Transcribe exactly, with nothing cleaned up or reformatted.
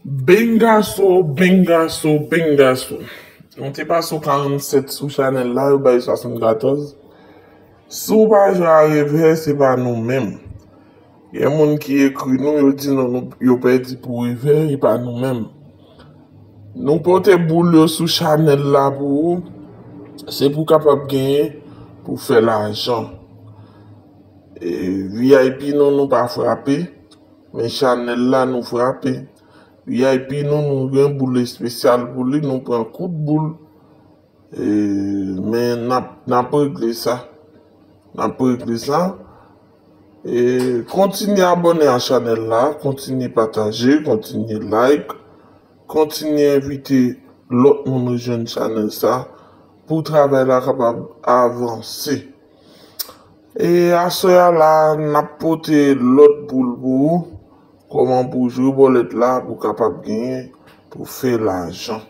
Bengaso, bengaso, bengaso. Nou te pase w karannsèt sou chanèl la, yo bay swasannkatòz. Si w pa jwe a revè, se pa nou menm. Gen moun ki ekri nou, yo di nou, nou yo pèdi pou revè, e pa nou menm. Nou pote boul yo sou chanèl la pou ou. Se pou kapab genyen, pou fè lajan. E V I P nou, nou pa frape. Men chanèl la, nou frape. V I P nou, nou gen boul espesyal pou li, nou pran kout boul. E, men n ap, n ap regle sa. N ap regle sa. E, kontinye abòne a chanèl la, kontinye pataje, kontinye like, kontinye envite lòt moun rejwenn chanèl sa pou travay la kapab avanse. E aswè a la, n ap pote lòt boul pou ou, kòman pou jwe bòlèt la, pou kapab genyen, pou fè lajan.